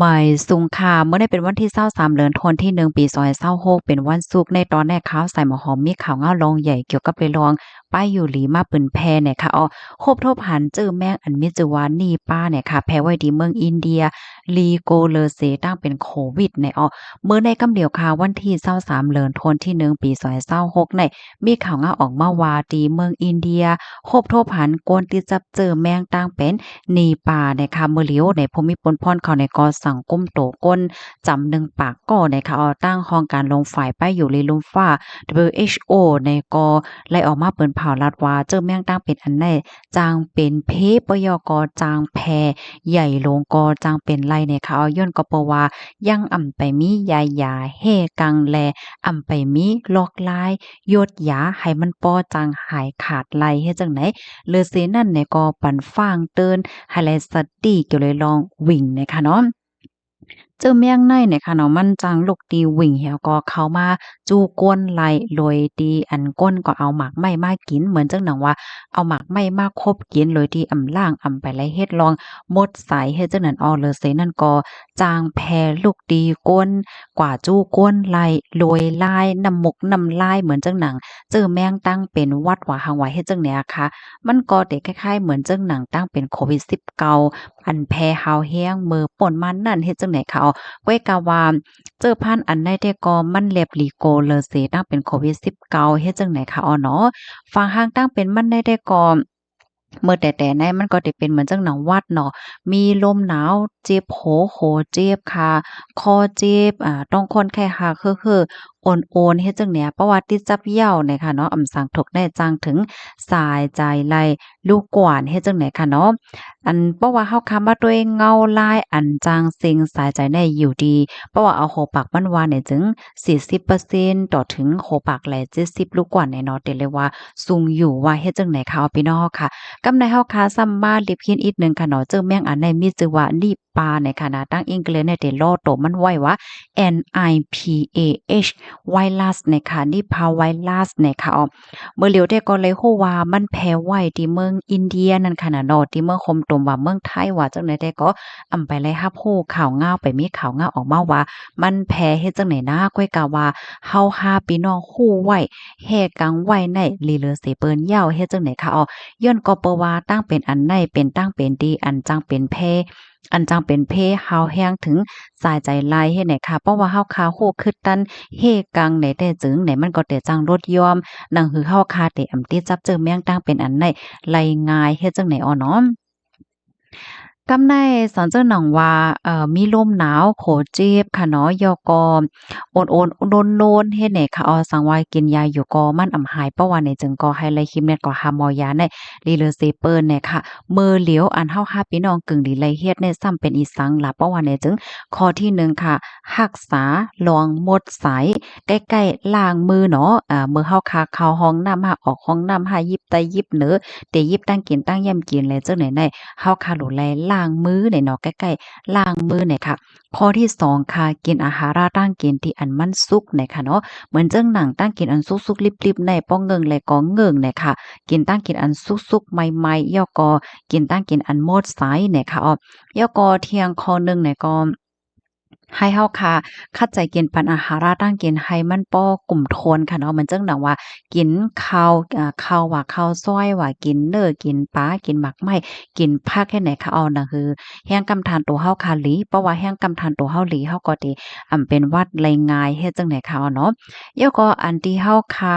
ໝາຍສຸງຄ່ະ ມື້ນີ້ເປັນວັນທີຊາວສາມ ເດືອນທັນວາ ປີສອງພັນຊາວຫົກ ເປັນວັນສຸກ. ໃນຕອນນີ້ຂ່າວສາຍໝາກຫອມມີຂ່າວງາວລອງໃຫຍ່ກ່ຽວກັບເລື່ອງປ້າຍຢູ່ຫຼີມາປຶ້ນແຜ່ແນ່ຄ່ະເອາະ. ພົບທົບຫັນເຈີແມງອັນມີຊື່ວ່ານີປາແນ່ຄ່ະ ແຜ່ໄວ້ທີ່ເມືອງອິນເດຍ ຫຼີໂກເລີເຊ ຕັ້ງເປັນໂຄວິດແນ່ເອາະ. ມື້ໃນກຳດຽວຄ່ະ ວັນທີຊາວສາມ ເດືອນທັນວາ ປີສອງພັນຊາວຫົກ ໃນ ມີຂ່າວງາວອອກມາວ່າ ທີ່ເມືອງອິນເດຍ ພົບທົບຫັນຄົນຕິດຈັບເຈີແມງຕັ້ງເປັນນີປາແນ່ຄ່ະ. ມື້ຫຼຽວໃນ ຜູ້ມີບຸນພອນເຂົາໃນກໍສັ່ງກຸມໂຕຄົນຈຳໜຶ່ງປາກກໍແນ່ຄ່ະເອາະ. ທາງຫ້ອງການລວມຝ່າຍປ້າຍຢູ່ຫຼີລຸ່ມຟ້າ WHO ໃນກໍໄດ້ອອກມາເປີດເຜີຍລັດວ່າ ເຈີແມງຕັ້ງເປັນອັນໃນ ຈັ່ງເປັນເພ ບໍ່ຢ່ອກໍຈັ່ງແຜ່ໃຫຍ່ລົງກໍຈັ່ງເປັນໄລແນ່ຄ່ະເອາະ. ຍ້ອນກໍເພາະວ່າຍັງອຳໄປມີຢາຢາແຮ່ກັງ ແລະ ອຳໄປມີລອກລາຍຢົດຢາໃຫ້ມັນພໍຈັ່ງຫາຍຂາດໄລ ເຮັດຈັ່ງໃດ ເລີເຊນັ້ນແນ່ກໍປັນຝາກເຕືອນໃຫ້ໄດ້ສະຕິກ່ຽວກັບເລື່ອງວິງແນ່ຄ່ະເນາະ. ເຈີແມງໃນແນ່ຄ່ະເນາະ ມັນຈັ່ງລຸກທີ່ວິງ ແລ້ວກໍເຂົ້າມາຈູ້ກົ້ນໄລ່ ໂດຍທີ່ອັນກົ້ນກໍເອົາໝາກໄມ້ມາກິນ ເໝືອນຈັ່ງໜັງວ່າເອົາໝາກໄມ້ມາຄົບກິນ ໂດຍທີ່ອຳລ້າງອຳໄປໄລ່ເຮັດລອງໝົດໃສ ເຮັດຈັ່ງນັ້ນເອາະ. ເລີເຊນັ້ນກໍຈັ່ງແຜ່ລຸກ ຕີກົ້ນ ກວ່າຈູ້ກົ້ນໄລ່ ໂລຍລາຍ ນ້ຳມູກນ້ຳລາຍ ເໝືອນຈັ່ງໜັງເຈີແມງຕັ້ງເປັນຫວັດຫວາ ຫາງຫວາ ເຮັດຈັ່ງໃດອະຄ່ະ. ມັນກໍເປັນຄ້າຍໆເໝືອນຈັ່ງໜັງຕັ້ງເປັນໂຄວິດສິບເກົ້າ ອັນແຜ່ຮາວແຮງເມື່ອປົນມານັ້ນ ເຮັດຈັ່ງໃດຄ່ະເອາະ. ກ້ວຍກາວ່າເຈີພັນອັນໃນແທ້ກໍມັນແລບຫຼີໂກເລີເຊ ຕັ້ງເປັນໂຄວິດສິບເກົ້າ ເຮັດຈັ່ງໃດຄ່ະເອາະເນາະ. ຝາງຮ່າງຕັ້ງເປັນມັນໃນແທ້ກໍ ເມື່ອແຕ່ໆໃນມັນກໍໄດ້ເປັນເໝືອນຈັ່ງໜັງຫວັດເນາະ ມີລົມໜາວ ເຈັບຫົວ ຫົວເຈັບ ຄາ ຄໍເຈັບ ອາ ຕ້ອງຄ້ອນໄຂ້ ຮາກເຫີ່ໆ ໂອນໆ ເຮັດຈັ່ງໃດ ເພາະວ່າຕິດຈັບຢາວແນ່ຄ່ະເນາະ ອຳສັງທຸກແນ່ຈັ່ງເຖິງສາຍໃຈໄລ່ລູກກວານ ເຮັດຈັ່ງໃດຄ່ະເນາະ. ອັນເພາະວ່າເຮົາຄາມາດ້ວຍເງົາລາຍ ອັນຈັ່ງເສັງສາຍໃຈແນ່ຢູ່ດີ ເພາະວ່າເອົາຫົວປາກມັນວ່າແນ່ຈຶ່ງ ສີ່ສິບເປີເຊັນ ຕໍ່ເຖິງຫົວປາກແຫຼເຈັດສິບລູກກວານແນ່ເນາະ ເດເລວ່າ ສູງຢູ່ວ່າເຮັດຈັ່ງໃດຄ່ະ ເອົາ ພີ່ນ້ອງເຮົາຄ່ະ. ກຳໃນເຮົາຄ່ະ ຊ້ຳມາລິບຮຽນອີກໜຶ່ງຄ່ະເນາະ ເຈີແມງອັນໃນມີຊື່ວ່ານີປາແນ່ຄ່ະນະ ທາງອັງກິດແນ່ໄດ້ລໍ້ໂຕມັນໄວ້ວ່າ NIPAH ໄວຣັສແນ່ຄ່ະ ນິພາໄວຣັສແນ່ຄ່ະ ເອົາ. ເມື່ອຫຼຽວແທ້ກໍໄດ້ຮູ້ວ່າມັນແຜ່ໄວ້ທີ່ເມືອງອິນເດຍນັ້ນຄ່ະນະເນາະ ທີ່ເມືອງໂຄມຕຸມວ່າເມືອງໄທວ່າຈັ່ງໃດແທ້ກໍ ອຳໄປໄດ້ຮັບຮູ້ຂ່າວງາວ ໄປມີຂ່າວງາວອອກມາວ່າ ມັນແຜ່ເຮັດຈັ່ງໃດນະ ກ້ວຍກາວ່າເຮົາຫາພີ່ນ້ອງຮູ້ໄວ້ ແຮ່ກັງໄວ້ໃນລີເລີເສເປີນຍາວ ເຮັດຈັ່ງໃດຄ່ະເອາະ. ຍ້ອນກໍເພາະວ່າຕັ້ງເປັນອັນໃນເປັນຕັ້ງເປັນທີ່ ອັນຈັ່ງເປັນແຜ່ ອັນຈັ່ງເປັນເພຮາວແຮງເຖິງສາຍໃຈລາຍເຮັດໃດຄ່ະ ເພາະວ່າເຮົາຄ່າຮູ້ຄືຕັນເຮກັງໃດແທ້ຈຶ່ງໃດ ມັນກໍແຕ່ຈັ່ງລົດຢ່ອມ ໜັງຫືເຮົາຄ່າແຕ່ອຳຕິດຈັບເຈີແມງຕັ້ງເປັນອັນໃນໄລງ່າຍ ເຮັດຈັ່ງໃດເອາະເນາະ. ກຳໃນສັນເຈົ້າໜັງວ່າ ເອີ ມີລົມໜາວ ໂຄເຈັບຄ່ະເນາະ ຢອກກໍ ໂອນໆ ໂນນໆ ເຮັດແດ່ຄ່ະເອາະ ສັງວ່າກິນຢາຢູ່ກໍມັນອຳຫາຍ ເພາະວ່າແນວຈຶ່ງກໍໃຫ້ໄລ່ຄີມແນດກໍຫາໝໍຢາໃນລີເລີເຊເປີນແນ່ຄ່ະ. ເມີຫຼຽວອັນເຮົາຫາພີ່ນ້ອງກຶ່ງດີໄລ່ເຮັດແນ່ຊ້ຳເປັນອີສັງລະ ເພາະວ່າແນວຈຶ່ງ ຂໍ້ທີໜຶ່ງຄ່ະ ຮັກສາລອງໝົດໃສ ໃກ້ໆລ້າງມືເນາະ ເມື່ອເຮົາຄ່ະເຂົ້າຫ້ອງນ້ຳ ຫາອອກຫ້ອງນ້ຳ ຫາຢິບໃຕ້ຢິບເໜີ ເຕຢິບຕັ້ງກິນຕັ້ງຢ້ຳກິນແລະເຈົ້າໃນໃນ ເຮົາຄ່ະຫຼູໄລລ້າງມືແນ່ເນາະ ໃກ້ໆລ້າງມືແນ່ຄ່ະ. ຂໍ້ທີສອງຄ່ະ ກິນອາຫາລະຕ່າງກິນທີ່ອັນມັນສຸກແນ່ຄ່ະເນາະ ເໝືອນເຊິ່ງໜັງຕ່າງກິນອັນສຸກໆລິບໆໃນ ພໍເງິ້ງແລະກໍເງິ້ງແນ່ຄ່ະ ກິນຕ່າງກິນອັນສຸກໆໃໝ່ໆ ແລ້ວກໍກິນຕ່າງກິນອັນໝົດໄຊແນ່ຄ່ະເອາະ. ແລ້ວກໍທ່ຽງຂໍ້ໜຶ່ງແນ່ກໍ ໃຫ້ເຮົາຄ່ະ ຂັດໃຈກິນປັນອາຫາລະຕ່າງກິນໃຫ້ມັນພໍກຸ້ມຖ້ວນຄ່ະເນາະ ເໝືອນເຊິ່ງດັ່ງວ່າ ກິນເຂົ້າ ເຂົ້າວ່າເຂົ້າຊອຍວ່າ ກິນເນື້ອ ກິນປາ ກິນໝາກໄມ້ ກິນຜັກເຮັດໃດຄ່ະເອົາ ໜັງຫືແຮງກຳທານໂຕເຮົາຄ່ະຫຼີ ເພາະວ່າແຮງກຳທານໂຕເຮົາຫຼີ ເຮົາກໍຊິ ອຳ ເປັນຫວັດໄລງ່າຍ ເຮັດຈັ່ງໃດຄ່ະເອົາເນາະ. ແລ້ວກໍອັນທີ່ເຮົາຄ່ະ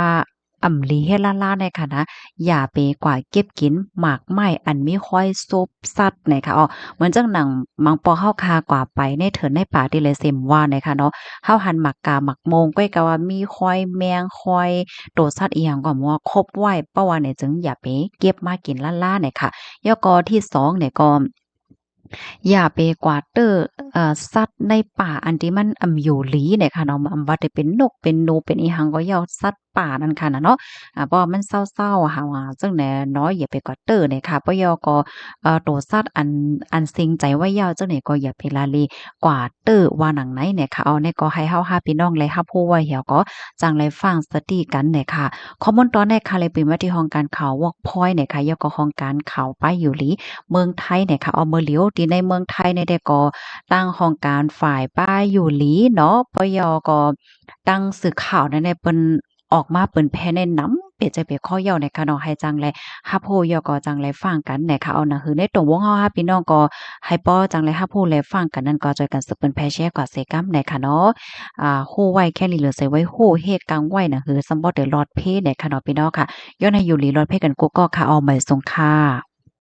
ອຳຫຼີເຮັດລ້າໆໃນຂະນະ ຢ່າໄປກວາດເກັບກິນໝາກໄມ້ອັນມີຮອຍສົບສັດໃນຂະເອາະ ເໝືອນຈັ່ງໜັງບາງປອກເຮົາຄາກວາດໄປໃນເຖິນໃນປ່າທີ່ແລເສມວ່າໃນຂະເນາະ ເຮົາຫັນໝາກກາໝາກໂມງ ກ້ອຍກະວ່າມີຮອຍແມງ ຮອຍໂຕສັດອີ່ຫຍັງກໍໝໍຄົບໄວ້ ເພາະວ່າໃນຈຶ່ງຢ່າໄປເກັບມາກິນລ້າໆໃນຂະ. ແລ້ວກໍທີສອງໃນກໍ ຢ່າໄປກວາດເຕີ ເອີ ສັດໃນປ່າອັນທີ່ມັນ ອຳ ຢູ່ຫຼີເນຍຄະເນາະ ອຳ ວ່າແຕ່ເປັນນົກເປັນໜູເປັນອີ່ຫຍັງກໍຢ່າ ສັດ ປ່ານັ້ນຄ່ະນະເນາະ ອາ ເພາະວ່າມັນເຊົາໆ ຫາວ່າຈັ່ງໃດເນາະ ຢ່າໄປກວາດເຕີ້ນະຄ່ະ ບໍ່ຢ່າກໍ ເອີ ໂຕສັດອັນ ອັນເສັງໃຈໄວ້ຍາວຈັ່ງໃດກໍຢ່າໄປລະເລກວາດເຕີ້ນວ່າໜັງໃນນະຄ່ະ. ເອົາ ນີ້ກໍໃຫ້ເຮົາຫາພີ່ນ້ອງໄດ້ຮັບຮູ້ໄວ້ ແລ້ວກໍຈັ່ງໄດ້ຟັງສະຕິກັນນະຄ່ະ. ຂໍ້ມູນຕອນນີ້ຄ່ະ ແລະ ເປັນມາທີ່ຫ້ອງການຂ່າວ Workpoint ນະຄ່ະ ແລ້ວກໍຫ້ອງການຂ່າວປ້າຍຢູ່ຫຼີເມືອງໄທນະຄ່ະ. ເອົາ ມື້ຫຼຽວທີ່ໃນເມືອງໄທນີ້ແດ່ກໍ ທາງຫ້ອງການຝ່າຍປ້າຍຢູ່ຫຼີເນາະ ບໍ່ຢ່າກໍ ທາງສື່ຂ່າວນັ້ນແຫຼະ ເພິ່ນອອກມາເຜີຍແຜ່ແນະນຳ ເປັນໃຈເປັນຂໍ້ເວົ້ານະຄ່ະເນາະ ໃຫ້ຈັ່ງແລະຮັບຮູ້ ແລ້ວກໍຈັ່ງແລະຟັງກັນນະຄ່ະ. ເອົາ ໜັງສືໃນຕົວວົງເຮົາຫາພີ່ນ້ອງກໍໃຫ້ພໍຈັ່ງແລະຮັບຮູ້ແລະຟັງກັນນັ້ນ ກໍຊ່ວຍກັນສືບເຜີຍແຜ່ແຊກວ່າເສຍກຳນະຄ່ະເນາະ. ອາ ຮູ້ໄວ້ແຄ່ນີ້ ຫຼືໃສ່ໄວ້ຮູ້ ເຮັດກາງໄວ້ ໜັງສືສຳບໍ່ໄດ້ລອດເພນະຄ່ະເນາະ ພີ່ນ້ອງຄ່ະ. ຍ້ອນໃຫ້ຢູ່ດີລອດເພກັນກູ່ເກາະຄ່ະ. ເອົາ ໝາຍສົງຄ່ະ.